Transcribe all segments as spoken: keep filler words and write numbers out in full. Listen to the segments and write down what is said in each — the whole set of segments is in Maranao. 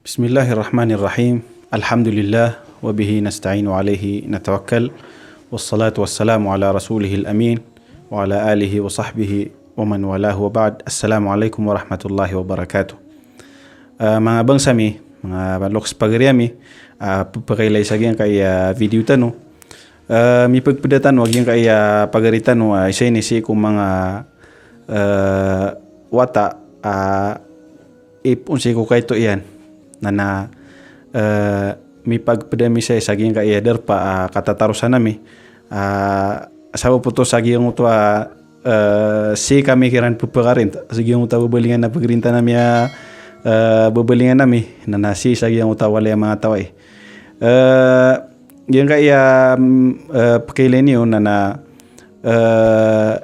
بسم الله الرحمن الرحيم. الحمد لله وبه نستعين وعليه نتوكل. والصلاة والسلام على رسوله الأمين وعلى آله وصحبه ومن والاه وبعد. السلام عليكم ورحمة الله وبركاته. Ah, manga bangsa mi, manga loks pagari ami, ah, pphakailay sa giyangkaya video tano. Ah, mipagpda tano a giyangkaya pagari tano, ah, isa ini sii ko manga, ah, wata, ah, ipoon sii ko kaito iyan. Na na, eh, mipagpda mi saya sa giyangkaya darpa, ah, katatarosan ami. Ah, sabap oto sa giyangkoto a, eh, sii kami kiran pphakarinta, sa giyangkoto a babalingan a pagrinta ami a, eh, babalingan ami. Na na sii sa giyangkoto a walay a manga taw ai. Eh, giyangkaya, mm, eh, pkailay niyo na na, eh,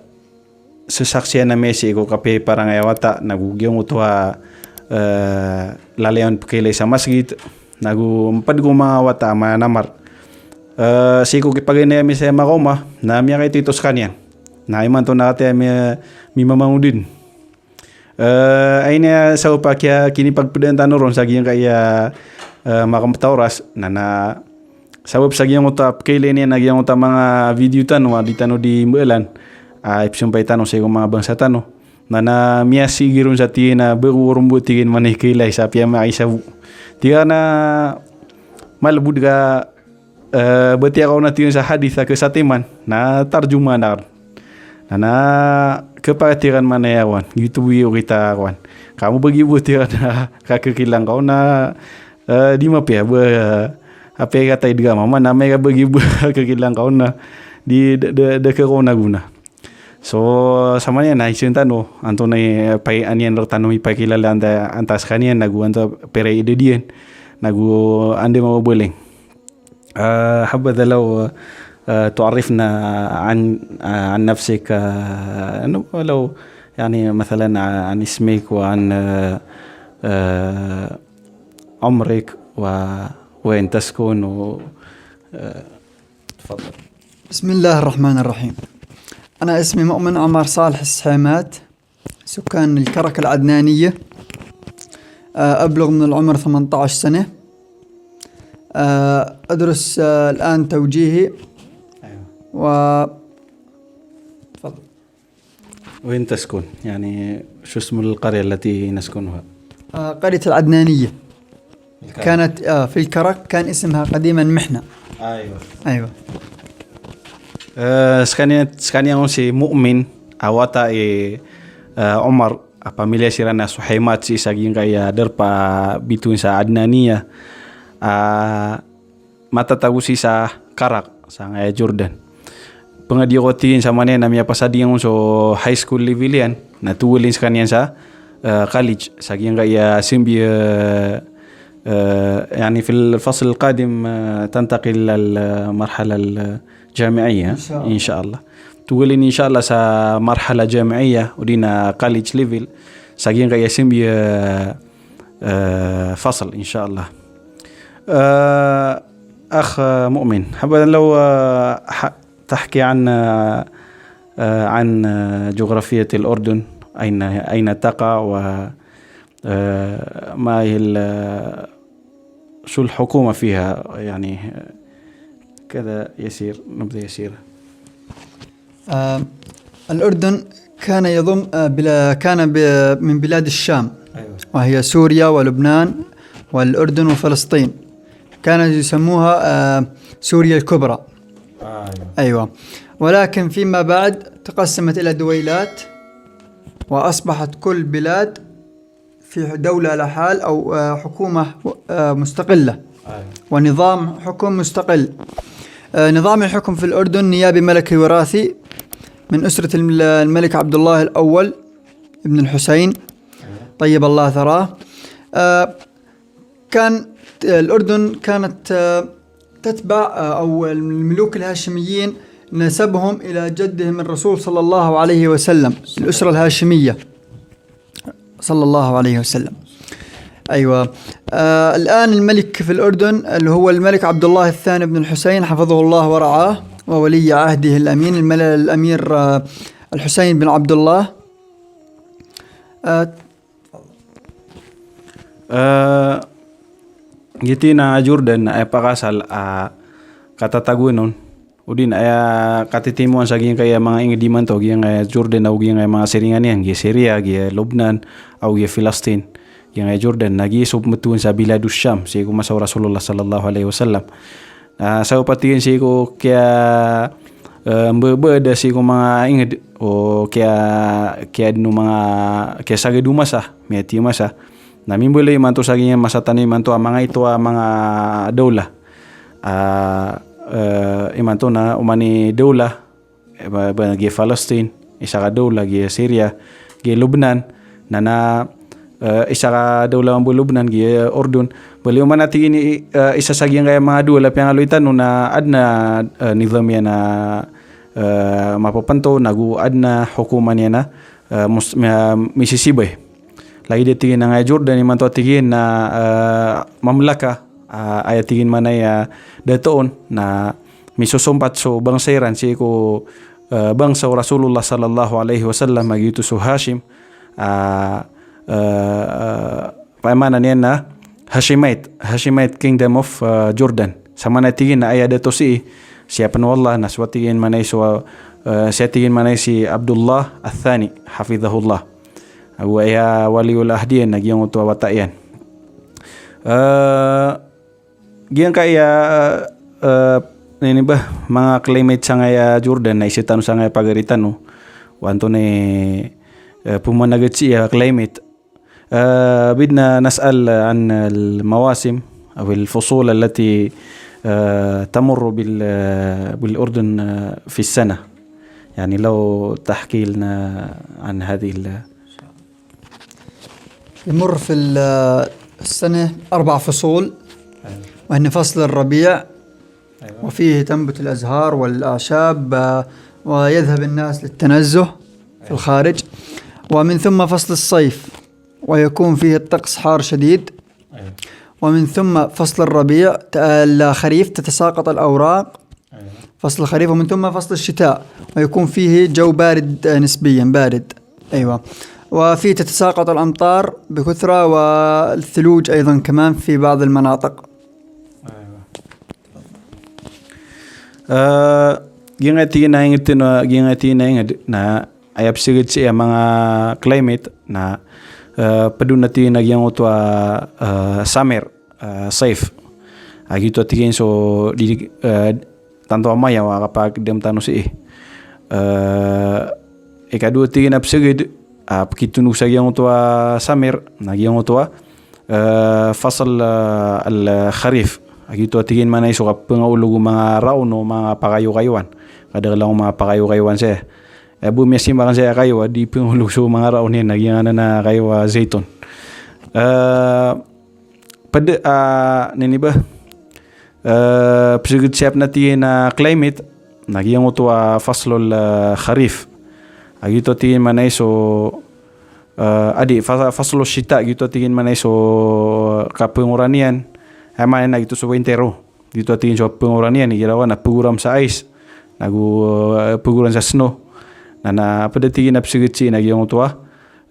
sasaksian ami sii ko kapiparangay a wata, nago giyangkoto a, eh, lalayon pkailay sa masgit, nago mpd ko manga wata a manamar. Eh, sii ko kipaganay ami saya makaoma, na miyakaito ito skaniyan. Na imanto na katii ami, eh, mimamango dn. Eh, aya ini a sabap a kiya kinipagpdaan tano ron sa giyangkaya, eh, makampta oras, na na sabap sa giyangkoto a pkailay niyan a giyangkoto a manga video tano a di tano di mbaalan, ah, ipzompay tano sii ko manga bangsa tano. Na na miyasigi ron sa tig iyan a ba ko ron bo tig iyan manay kailay sa piya maisa bo. Tig iyan a malbod ka, eh, batiya ka on a tig iyan sa hadith a kasatiman, na tarjumaan akn. Na na kepakatiran manaya kowan, giyoto bo i okit a kowan. Kamo ba giya bo tiran a kakhakilang ka on a, eh, di mapiya ba, eh, apiya kataid ka mama, na amay ka ba giya bo kakhakilang ka on a di, da, da, da ka kowan a gona. So, sa manaya na isn tano, antonaa i, eh, pay-, aniyan rktano mipakilala anta, antaa skaniyan, nago antaa pira i idad iyan, nago anda mabaling. آه، حبذا لو، آه، تعرفنا عن، آه، عن نفسك، آه، ولو يعني مثلًا عن اسمك وعن، آه، آه، عمرك ووين تسكن و، آه، تفضل. بسم الله الرحمن الرحيم. أنا اسمي مؤمن عمر صالح السحيمات. سكان الكرك العدنانية. آه، أبلغ من العمر ثمنتاش سنة. آه، أدرس، آه، الآن توجيهي. أيوة. و، تفضل. وين تسكن؟ يعني، شو اسم القرية التي نسكنها؟ آه، قرية العدنانية. الكرك. كانت، آه، في الكرك، كان اسمها قديمًا محنة. أيوة. أيوة. Eh, skaniyan, skaniyan on si Mu'min, a wata i, eh, Omar, a pamilya siran a Suhaymat sii sa giyangkaya darpa bitowan sa Adnaniya. Ah, matatago sii sa Karak, sangkaya Jordan. Pangadi ako tig iyan sa manaya na miyapasad iyan on so high school level iyan, na togalin skaniyan sa, eh, college, sa giyangkaya sambi, eh, eh, يعني في الفصل القادم, eh, تنتقل إلى المرحلة الجامعية. إن شاء الله. إن شاء الله. Togalin, إن شاء الله, sa marhala jami'iyah, odi na college level, sa giyangkaya sambi, eh, eh, fasl, إن شاء الله. Eh, Akh, eh, Mu'min, حبذا لو, eh, ha-, تحكي عن، eh, eh, عن, eh, جغرافية الأردن, أين، أين تقع و، eh, ما هي ال-, شو الحكومة فيها، يعني، كذا يسير، نبذة يسيرة. آه، الأردن كان يضم، آه، بلا-، كان ب-، من بلاد الشام، أيوة. وهي سوريا ولبنان والأردن وفلسطين. كانوا يسموها، آه، سوريا الكبرى. آه، أيوة. أيوة. ولكن فيما بعد تقسمت إلى دويلات، وأصبحت كل بلاد في دولة على حال أو، آه، حكومة، آه، مستقلة. أيوة. ونظام حكم مستقل. آه، نظام الحكم في الأردن نيابي ملكي وراثي من أسرة الم-، الملك عبد الله الأول ابن الحسين، أيوة. طيب الله ثراه. آه، كان الأردن كانت، آه، تتبع، آه، أو الملوك الهاشميين نسبهم إلى جدهم الرسول صلى الله عليه وسلم، الأسرة الهاشمية، صلى الله عليه وسلم. أيوة. آه، الآن الملك في الأردن اللي هو الملك عبد الله الثاني بن الحسين، حفظه الله ورعاه، وولي عهده الأمين، المل-، الأمير، آه، الحسين بن عبد الله. آه، Eh, giyoto na Jordan na aya pakaasal a katatagoan on. O di na aya katitimoan sa giyangkaya manga inged imanto, giyangkaya Jordan ago giyangkaya manga siringan iyan, giya Syria, giya Lebanon, ago giya Palestine. Giyangkaya Jordan, na giya so pembetowan sa Biladus Sham, sii ko masa o Rasulullah sallallahu alaihi wasallam. Na sa o patigin sii ko kiya, eh, mbe-, beda sii ko manga inged, o kiya, kiya deno manga, kiya sagad o masa, miyatiya masa. Na mimbaloy imanto sa giyangkaya masa tano imanto a manga ito a manga dawla. Ah, eh, imanto na oman i dawla, eh, ba, ba, giya Palestine, isa ka dawla, giya Syria, giya Lebanon, na, na, eh, isa ka dawla mambo Lebanon, giya Urdun. Bali oman a tig iyan i, eh, isa sa giyangkaya manga dawla a piyangaloy tano na aden a, eh, nizam iyan a, eh, mapepento, nago aden a hokoman iyan a, eh, mus-, mi-, misisibay. Lagid a tig iyan a giyangkaya Jordan imanto a tig iyan na, eh, mamlaka, ah, aya tig iyan manaya dato on na misosompat so bangsa iran sii ko, eh, bangsa o Rasulullah sallallahu alaihi wasallam a giyoto so Hashim, ah, eh, eh, pamaana niyan na Hashemite, Hashemite Kingdom of, eh, Jordan. Sa maana tig iyan na aya dato sii, siyapen o Allah, na so a tig iyan manaya so, eh, so a tig iyan manaya si Abdullah Ath-Thani, hafidhahullah. Ago aya waliyul ahd iyan na giyangkoto a wata iyan. Eh, giyangkaya, eh, ini ba, manga climate sangkaya Jordan na izi tano sangkaya pagari tano. Wa antonaa i, eh, pemanagat sii a climate. Eh, بدنا نسأل عن المواسم أو الفصول التي, eh, تمر بال-, eh, بالأردن, eh, في السنة. يعني لو تحكي لنا عن هذه ال- يمر في ال-، السنة أربع فصول، وهن فصل الربيع، وفيه تنبت الأزهار والأعشاب، آه، ويذهب الناس للتنزه في الخارج، ومن ثم فصل الصيف، ويكون فيه الطقس حار شديد، ومن ثم فصل الربيع، ت-، الخريف، تتساقط الأوراق، فصل الخريف، ومن ثم فصل الشتاء، ويكون فيه جو بارد، آه، نسبيًا بارد. أيوة. وفيه تتساقط الأمطار بكثرة، والثلوج أيضًا كمان في بعض المناطق. Eh, giyangkaya tig iyan a inged tano, giyangkaya tig iyan a inged na aya peseged sii a manga climate na, eh, ped on a tig iyan a giyangkoto a, eh, summer, eh, saif. A giyoto a tig iyan so di, eh, tanto a mayaw a kapagedam tano sii. Eh, ikadowa tig iyan a peseged a pekitondog sa giyangkoto a summer na giyangkoto a, eh, fasl, eh, al-kharif. A giyoto a tig iyan manaya so kapengaolog o manga raon o manga pakayokayowan. Kadaklan o manga pakayokayowan saya. Eh, bo miyasimbag saya kayo a di pengaolog so manga raon iyan a giyanan a kayo a zaytun. Eh, ped, ah, ini ba, eh, peseged sii a pen a tig iyan a climate na giyangkoto a faslul, eh, kharif. A giyoto a tig iyan manaya so, eh, adi, fa-, faslul shita, giyoto a tig iyan manaya so kapengoraniyan. Aya maana niyan na giyoto so winter o. Giyoto a tig iyan so pengoraniyan, igira wan a pegoram sa ice, nago, eh, pegoram sa snow. Na, na ped a tig iyan a peseged sii na giyangkoto a,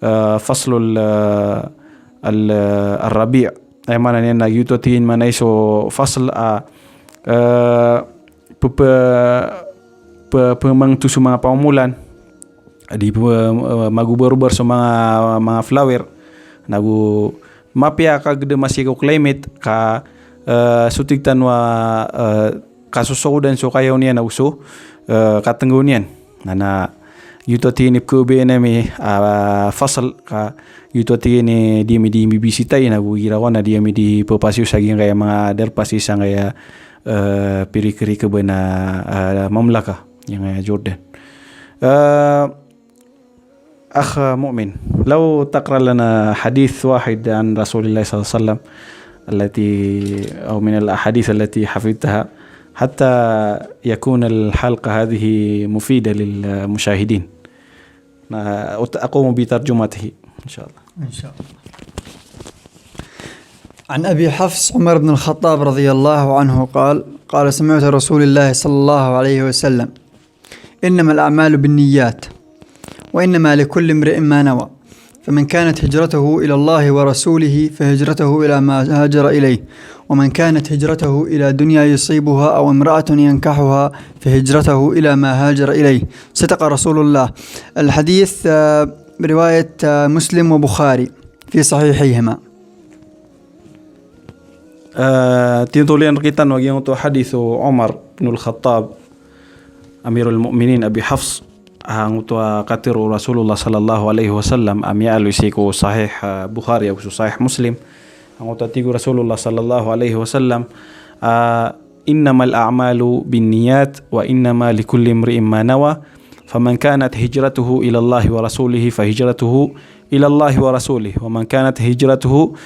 eh, faslul, eh, al-, eh, ar-rabi'. Aya maana niyan na giyoto a tig iyan manaya so fasl a, eh, pepe-, pe-, pemangto so manga pamomolan. Di pe-, eh, magobarobar so manga, manga flower. Nago mapiya ka gede masi ko climate ka, eh, so tig tano a, eh, kasosokodan so kayaw niyan ago so, eh, katenggaw niyan. Na, na giyoto a tig iyan i pekhababayaan ami a, ah, fasl ka giyoto a tig iyan i di ami di mbibisita iyan ago igira wan a di ami di pepasiyo sa giyangkaya manga darpa sii sangkaya, eh, pirikirikeb a, ah, mamlaka, giyangkaya Jordan. Eh, أخ مؤمن، لو تقرأ لنا حديث واحد عن رسول الله صلى الله عليه وسلم، التي، أو من الأحاديث التي حفظتها، حتى يكون الحلقة هذه مفيدة للمشاهدين. أنا أقوم بترجمته إن شاء الله. إن شاء الله. عن أبي حفص عمر بن الخطاب رضي الله عنه قال: قال: سمعت رسول الله صلى الله عليه وسلم: إنما الأعمال بالنيات، وإنما لكل امرئ ما نوى، فمن كانت هجرته إلى الله ورسوله فهجرته إلى ما هاجر إليه، ومن كانت هجرته إلى دنيا يصيبها أو امرأة ينكحها فهجرته إلى ما هاجر إليه. صدق رسول الله. الحديث، آه، رواية، آه، مسلم وبخاري في صحيحيهما. Eh, tiyotol iyan rkitano a giyangkoto a hadith o Umar bin al-Khattab, Amirul Mu'minin Abi Hafs, a giyangkoto a katharo o Rasulullah sallallahu alaihi wasallam, a miyaaloy sii ko Sahih, eh, Bukhari ago so Sahih Muslim. A giyangkoto a tig o Rasulullah sallallahu alaihi wasallam, eh, "Innamal a'malu binniyat wa innama likulli imri'in ma nawa. Faman kanat hijratuhu ilallahi wa rasulihi fa hijratuhu ilallahi wa rasulih, wa man kanat hijratuhu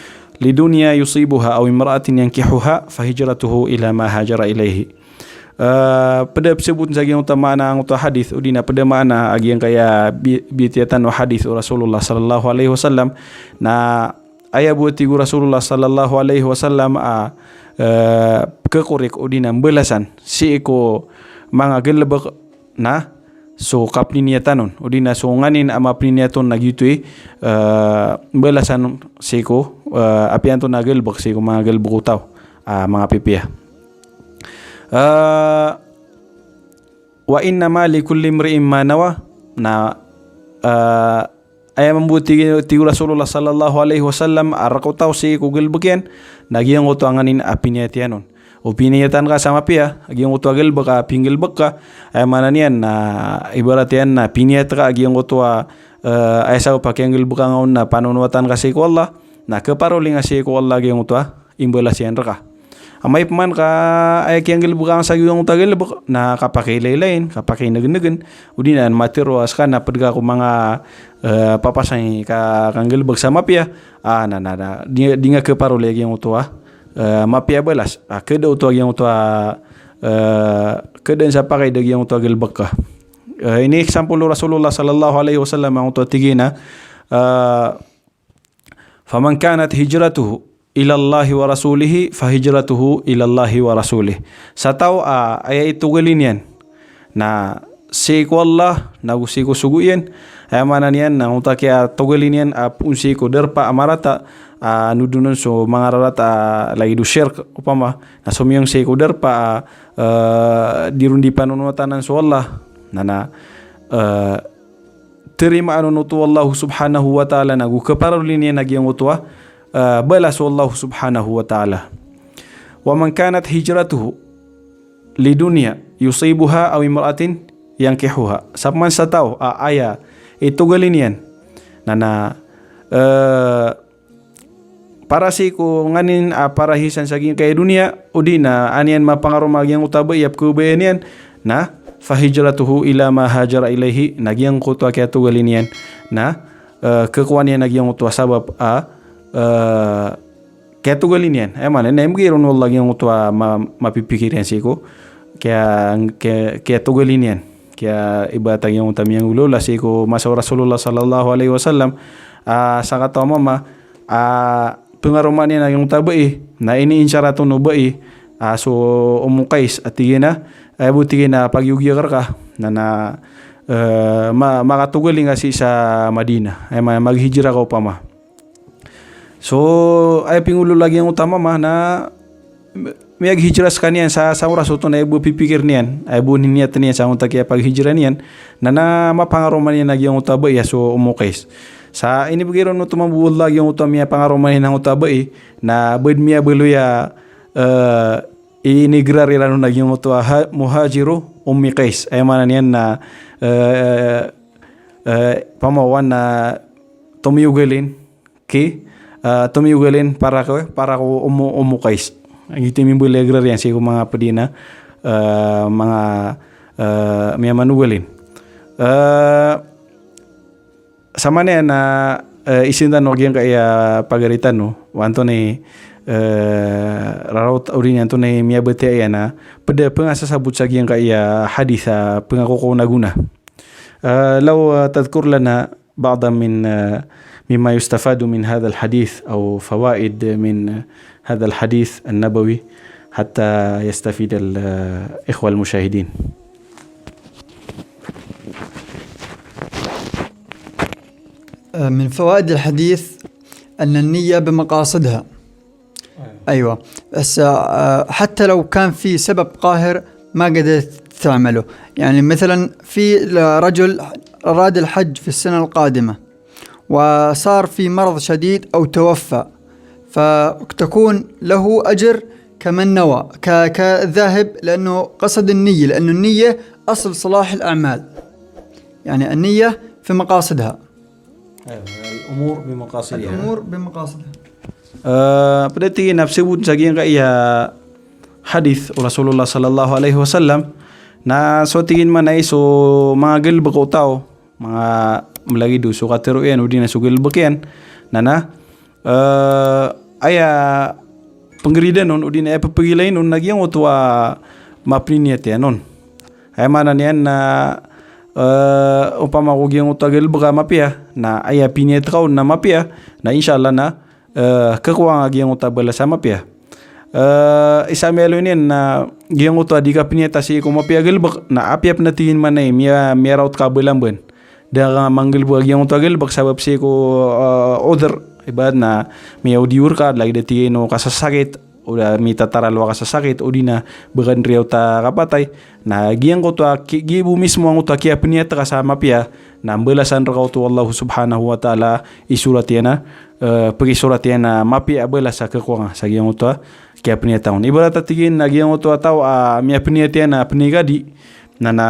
lidunya yusibuha aw imra'atin yankihuha fa hijratuhu ila ma hajara ilaihi." Eh, pd a pzabotn sa giyangkoto a maana angkoto a hadith, odi na pd a maana a giyangkaya bi-, bitiyatan o hadith o Rasulullah sallallahu alaihi wasallam, na aya bo a tig o Rasulullah sallallahu alaihi wasallam a, eh, khakorik odi na mbalasan sii ko manga galbk na so kapniniyatan on, odi na so nganin a mapniniyat on na giyoto i, eh, mbalasan sii ko, eh, apiya antonaa a galbk sii ko manga galbk o taw, ah, manga pipiya. Eh, "Wa innama likulli imri'in ma nawa." Na, eh, aya mambo a tig, tig o Rasulullah sallallahu alaihi wasallam a rk o taw sii ko galbk iyan, na giyangkoto a nganin a piniyat iyan on. O piniyatan ka sa mapiya a giyangkoto a galbk a pinggalbk ka, aya maana niyan na ibarat iyan na piniyat ka a giyangkoto a, eh, aya sabap a kiyanggalbka nga on na panonowatan ka sii ko Allah, na khaparoli nga sii ko Allah a giyangkoto a imbalas iyan rka. Amay pman ka aya kiyanggalbka nga sa giyangkoto a galbk na kapakailaylayin, kapakainagnagn, odi na matharo a ska na pd ka ko manga, eh, papasang i ka, kanggalbk sa mapiya, ah, na, na, na, di, di nga khaparoli a giyangkoto a, eh, mapiya a balas. Ah, khada oto a giyangkoto a, eh, khadaan sa pakaid a giyangkoto a galbk ka. Eh, ini example o Rasulullah sallallahu alaihi wasallam angkoto a tig iyan a, eh, "Faman kanat hijratuhu ilallahi wa rasulihi fa hijratuhu ilallahi wa rasulih." Sa taw a aya itogalin iyan na sii ko Allah nago sii ko sogo iyan, aya maana niyan na angkoto a kiyatogalin iyan a poon sii ko darpa a marata, a nodon on so manga rarata a lagid o shirk, opama, na somiyong sii ko darpa a, eh, di ron di panonowatanan so Allah, na, na, eh, tarimaan on oto o Allah subhanahu wa ta'ala nago khaparoli niyan a giyangkoto a, eh, balas o Allah subhanahu wa ta'ala. "Wa man kanat hijratuhu lidunya yusibuha aw imra'atin yankihuha." Sa pman sa taw a aya itogalin iyan na, na, eh, para sii ko nganin a parahisan sa giyangkaya doniya, odi na an iyan mapangaroma a giyangkoto a bai a pkhababayaan iyan, na fa hijratuhu ila ma hajara ilaihi, na giyangkoto a kiyatogalin iyan na, eh, khakowa niyan a giyangkoto a sabap a, eh, kiyatogalin iyan. Aya maana niyan na imbgay ron o Allah a giyangkoto a ma-, mapipikir iyan sii ko kiya, kiya, kiyatogalin iyan. Kiya ibarat a giyangkoto a miyanggolawla sii ko masa o Rasulullah sallallahu alaihi wasallam, ah, sakataw a mama, ah, pngaromaan iyan a giyangkoto a bai, na iniinsarat on o bai, ah, so Ummu Qais, a tig iyan a, aya bo tig iyan a pagiyogiyak rka, na, na, eh, ma-, makatogalin ka sii sa Madinah, aya ma-, maghijra ka opama. So, aya pingolawla a giyangkoto a mama na miyaghijra skaniyan sa, sa oras oto na aya bo pipikir iyan, aya bo niniyat iyan sa angkoto a kiyapaghijra niyan, na, na mapangaroma niyan a giyangkoto a bai a so Ummu Qais. Sa inibgay ron oto mambo o Allah a giyangkoto a miyapangaroma niyan angkoto a bai, na ba dn miyabaloy a, eh, inigrar iran on a giyangkoto a ha-, muhajiru Ummi Qais. Aya maana niyan na, eh, eh, pamawan na tomiyogalin, ki, ah, tomiyogalin para ko, para ko Ummu, Ummu Qais. Giyoto i mimbaloy a grar iyan sii ko manga pd iyan a, ah, manga, ah, miyamanogalin. Ah, sa maana niyan na, eh, isin tano a giyangkaya pagari tano, o antonaa i, eh, raraot, odi na antonaa i miyabatiya iyan a pd a pngasasabot sa giyangkaya hadith a pngakokowa na gona. Eh, law, eh, tadhkur lana بعضا من، آه، مما يستفاد من هذا الحديث أو فوائد من هذا الحديث النبوي حتى يستفيد الإخوة المشاهدين. من فوائد الحديث أن النية بمقاصدها. أيوة. بس، آه، حتى لو كان في سبب قاهر ما قدرت تعمله. يعني مثلًا في رجل أراد الحج في السنة القادمة وصار في مرض شديد أو توفى، فتكون له أجر كمن نوى، ك-، كذاهب، لأنه قصد النية، لأنه النية أصل صلاح الأعمال. يعني النية في مقاصدها. Aywa, al-umur bi maqasidiha. Al-umur bi maqasidiha. Eh, pd a tig iyan a pzabot sa giyangkaya hadith o Rasulullah sallallahu alaihi wasallam, na so tig iyan manay so manga galbk o taw, manga mlagid o so katharo iyan, odi na so galbk iyan, na na, eh, aya pnggridan on, odi na aya pphagilayn on, na giyangkoto a mapniniyat iyan on. Aya maana niyan na, eh, opama ko giyangkoto a galbk a mapiya, na aya piniyat ka on na mapiya, na insha Allah na, eh, khakowa nga giyangkoto a balas a mapiya. Eh, isa a miyaaloy niyan na giyangkoto a di kapniyat a sii ko mapiya a galbk, na apiya pn a tig iyan manay miya-, miyaraot ka a balamban. Da ka manggalbk a giyangkoto a galbk sabap sii ko, eh, udhr, ibarat na miyaodiyor ka, lagid a tig iyan o kasasakit, o da mitataralo a kasasakit, odi na bgan riyaot a kapatay. Na giyangkoto a ki-, giya bo mismo angkoto a kiyapniyat ka sa mapiya, na mbalasan rka oto o Allah subhanahu wa ta'ala, isorat iyan a, eh, pkisorat iyan a mapiya a balas a khakowa nga sa giyangkoto a kiyapniyat on. Ibarat a tig iyan a giyangkoto a taw a miyapniyat iyan a pnigadi, na na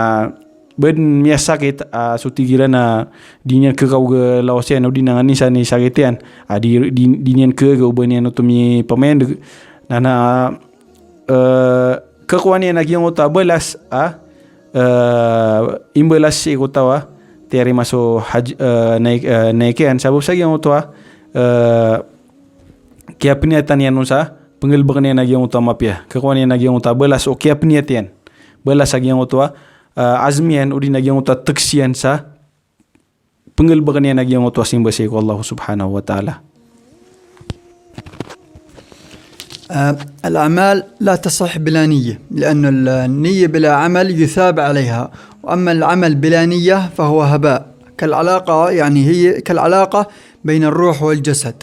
bad miyasakit, ah, so tig iran a di niyan khagaga o lawas iyan, odi na nganin san i sakit iyan, ah, di, di, di niyan khagaga o ba niyan oto mipamaindg. Na na, eh, khakowa niyan a giyangkoto a balas, ah, eh, imbalas sii ko taw a tiyarima so haj-, eh, naik, eh, naik iyan. Sabap sa giyangkoto a, eh, kiyapniyatan iyan on sa pnggalbkn iyan a giyangkoto a mapiya. Khakowa niyan a giyangkoto a balas o kiyapniyat iyan. Balas a giyangkoto a, ah, azm iyan, odi na giyangkoto a tgs iyan sa pnggalbkn iyan a giyangkoto a simba sii ko Allah subhanahu wa ta'ala. آه، الأعمال لا تصح بلا نية، لأن النية بلا عمل يثاب عليها، وأما العمل بلا نية فهو هباء، كالعلاقة، يعني هي كالعلاقة بين الروح والجسد،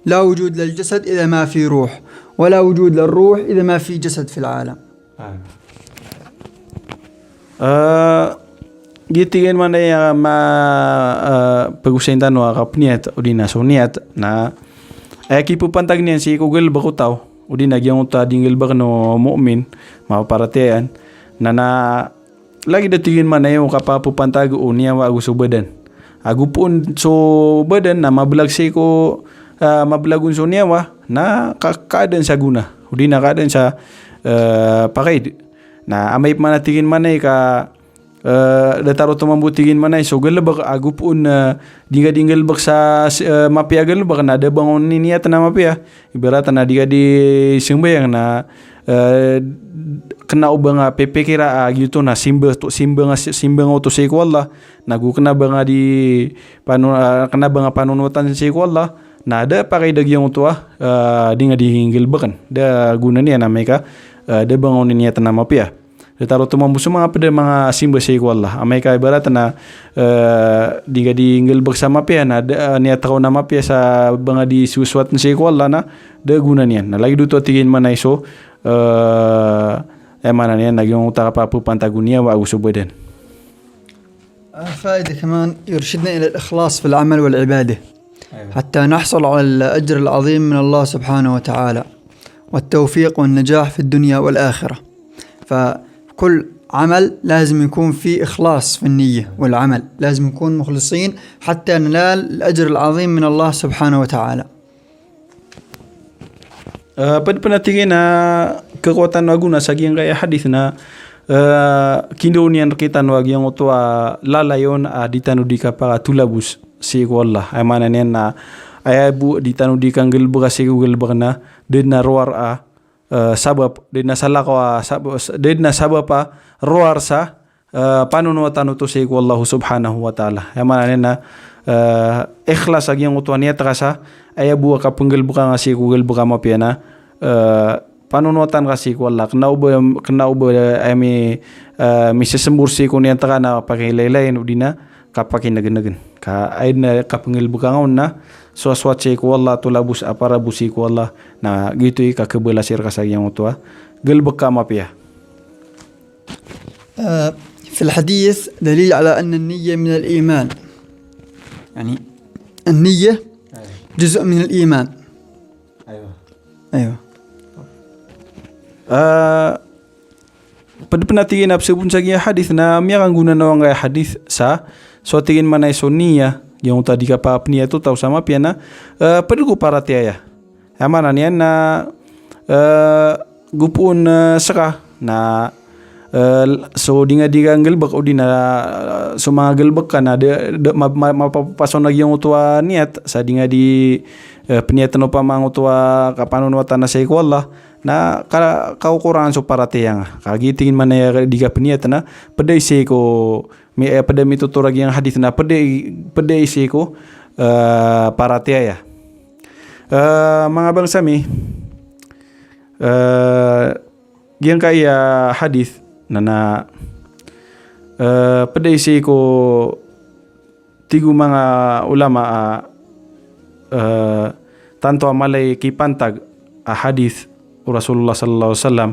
لا وجود للجسد إذا ما في روح، ولا وجود للروح إذا ما في جسد في العالم. Eh, giya tig iyan manay a ma-, eh, pgosayn tano a kapniyat, odi na so niyat, na aya kipapantag niyan sii ko galbk o taw, odi na giyangkoto a di nggalbkn o mu'min, mapaparatiyaya, na na lagid a tig iyan manay o kapapantag o niyawa ago so badan. Ago pn so badan na mablag sii ko, ah, mablag on so niyawa, na ka-, kaadn sa gona, odi na kaadn sa, eh, pakaid. Na amay pman a tig iyan manay ka, eh, datar oto mambo tig iyan manay so galbk, ago pn, eh, di ka di nggalbk sa, eh, mapiya a galbk, na da ba ngka on iniyatn a mapiya. Ibarat na di ka di sambayang na, eh, kna o ba nga pipikira a giyoto na simba to, simba nga, simba nga oto sii ko Allah, na go kna ba nga di pano-, eh, kna ba nga panonotan sii ko Allah, na da pakaid a giyangkoto a, eh, di nga di nggalbkn. Da gona niyan amay ka, eh, da ba ngka on iniyatn a mapiya. Datar oto mambo so manga pd a manga simba sii ko Allah. Amay ka ibarat na, eh, di ka di nggalbk sa mapiya na, da, eh, niyat ka on a mapiya sa ba nga di sosowatn sii ko Allah na, da gona niyan. Na lagid oto a tig iyan manay so, eh, aya maana niyan na giyangkoto a kapapantag o niyawa ago so badan. آه، فائدة كمان، يرشدنا إلى الإخلاص في العمل والعبادة، أيوة. حتى نحصل على الأجر العظيم من الله سبحانه وتعالى، والتوفيق والنجاح في الدنيا والآخرة. فكل عمل لازم يكون فيه إخلاص في النية والعمل، لازم نكون مخلصين حتى ننال الأجر العظيم من الله سبحانه وتعالى. Eh, pd pn a tig iyan a khakowa tano a gona sa giyangkaya hadith na, eh, kindaw niyan rktano a giyangkoto a lalayon a di tano di kapakatolabos sii ko Allah. Aya maana niyan na aya bo di tano di kanggalbka sii ko galbk na da dn a rowar a, eh, sabap, da dn a salakaw a sab-, da dn a sabap a rowar sa, eh, panonowatan oto sii ko Allah subhanahu wa ta'ala. Aya maana niyan na, eh, ikhlas a giyangkoto a niyat ka sa aya bo a kapnggalbka nga sii ko galbk a mapiya na, eh, panonowatan ka sii ko Allah. Kna o ba, kna o ba, eh, mi, eh, misismbor sii ko niyat ka na pakilaylayin, odi na kapakinegnegan. Ka aya na kapenggalebeka nga on na sowasowat sii ko Allah, tolabos a parabos sii ko Allah, na giyoto i kakebelasi reka sa giyangkoto a galebek a mapiya. آه، في الحديث دليل على أن النية من الإيمان. يعني، النية جزء من الإيمان. أيوة. Ah, ped pen a tig iyan a pesebon sa giya hadith na miyakanggona o angkaya hadith sa, so tig iyan manay so niya, giyangkoto a di kapapeniyat o taw sa mapiya na, eh, ped ko paratiyaya. Aya maana niyan na, eh, gopoon, eh, seka na, eh, so di nga di ka nggalebek odi na, eh, so manga galebek ka na de, de, ma, ma, mapapason a giyangkoto a niyat sa di nga di, eh, peniyat o pamangkoto a kapanonowatan a sii ko Allah na ka, kaokorangan so paratiyaya nga. Ka giya tig iyan manay a di kapeniyat na ped a i sii ko mi, eh, ped a mitotorog a giyangkaya hadith na ped a i, ped a i sii ko, eh, paratiyaya. Eh, manga bangsa mi, eh, giyangkaya hadith na, na, eh, ped a i sii ko tig o manga ulama a, eh, tanto a mala i kipantag a hadith o Rasulullah sallallahu alaihi wasallam.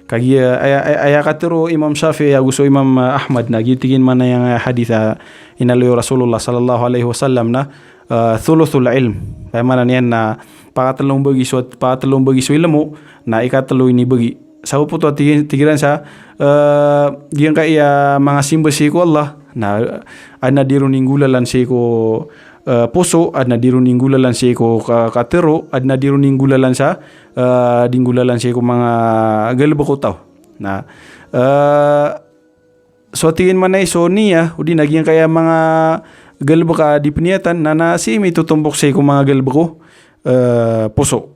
Kagiya aya, aya, aya katero o Imam Shafi'i ago so Imam, eh, Ahmad na giya tig iyan manay a hadith a inaloy o Rasulullah sallallahu alaihi wasallam na, eh, thuluthul ilm. Aya maana niyan na pakatelo mbagi so, pakatelo mbagi so ilmo na ikatelo inibagi. Sabap oto a tig, tig iran sa, eh, giyangkaya manga simba sii ko Allah na, eh, aden a di ron inggolalan sii ko, eh, poso, aden a di ron inggolalan sii ko ka, katero, aden a di ron inggolalan sa, eh, di nggolalan sii ko manga galebek o taw. Na, eh, so tig iyan manay so niya, odi na giyangkaya manga galebek a di peniyatan, na, na sii mitotompok sii ko manga galebek o, eh, poso.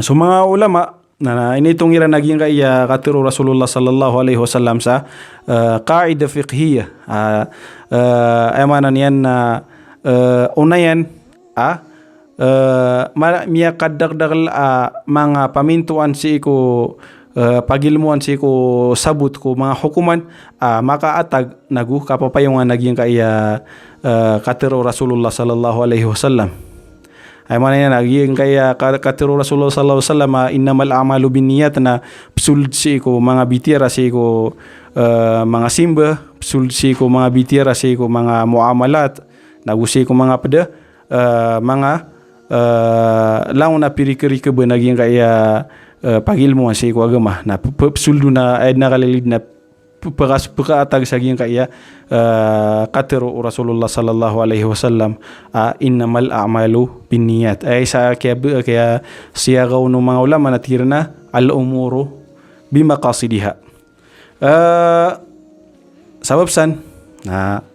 So manga ulama na, na initong iran a giyangkaya katero o Rasulullah sallallahu alaihi wasallam sa, eh, qaida fiqhiyah. Ah, eh, aya maana niyan na, eh, onayan a, eh, ma, miyakadakdakl a manga pamintoan sii ko, eh, pagilmoan sii ko sabot ko manga hokoman a makaatag nago kapapayongan a giyangkaya, eh, katero o Rasulullah sallallahu alaihi wasallam. Aya maana niyan a giyangkaya ka, katero o Rasulullah sallallahu alaihi wasallam a innamal a'malu binniyat na pesold sii ko manga bitiyara sii ko, eh, manga simba, pesold sii ko manga bitiyara sii ko manga muamalat, nago sii ko manga ped a, eh, manga, eh, langon a pirikerikeb a giyangkaya, eh, pagilmoan sii ko agama. Na pe, pe, pesold on a aya den a kalilid na pe, pekas, pekaatag sa giyangkaya, eh, katero o Rasulullah sallallahu alaihi wasallam a innamal a'malu binniyat. Aya isa a kiya, kiya siyaga on o manga ulama na tig iran a al-umuru bimaqasidiha. Eh, sabap san na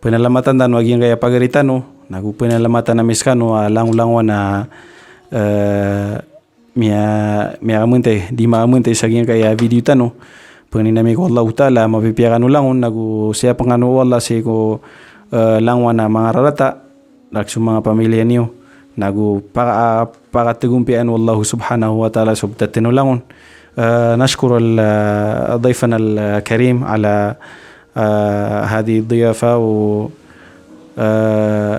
penalamatan tano a giyangkaya pagari tano, nago penalamatan ami sekano a langolangon a, eh, miya, miyakamantay, di makamantay sa giyangkaya video tano. Pangnin ami ko Allahu Ta'ala a mapipiya kano langon, nago siyapen kano o Allah sii ko, eh, langon a manga rarata, nago so manga pamiliya niyo, nago paka, ah, pakategompiyaan o Allah subhanahu wa ta'ala so btad tano langon. Eh, nashkur al, eh, dayfan al, eh, karim ala, eh, hadhihi diyafa wa, eh,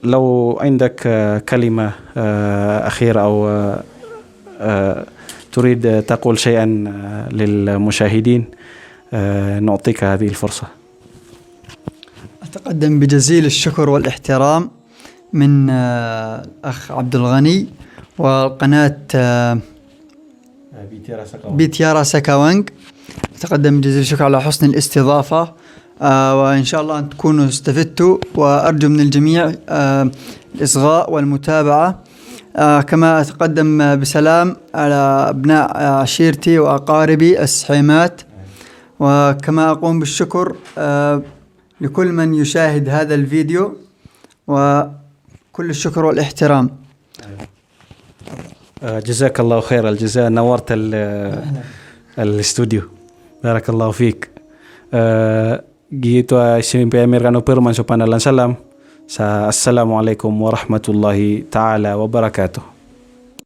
لو عندك، آه، كلمة، آه، أخيرة أو، آه، آه، تريد تقول شيئا، آه، للمشاهدين، آه، نعطيك هذه الفرصة. أتقدم بجزيل الشكر والاحترام من، آه، الأخ عبد الغني والقناة، آه، Bitiara Sakawang. أتقدم بجزيل الشكر على حسن الاستضافة. آه، وإن شاء الله أن تكونوا استفدتوا، وأرجو من الجميع، آه، الإصغاء والمتابعة. آه، كما أتقدم بسلام على أبناء عشيرتي وأقاربي السحيمات، وكما أقوم بالشكر، آه، لكل من يشاهد هذا الفيديو، وكل الشكر والاحترام. آه، جزاك الله خير الجزاء، نورت ال-، الاستوديو. بارك الله فيك. آه، giyoto a simpiya ami rekano peroman so panalan salam. Sa, assalamu alaikum warahmatullahi ta'ala wabarakatuh.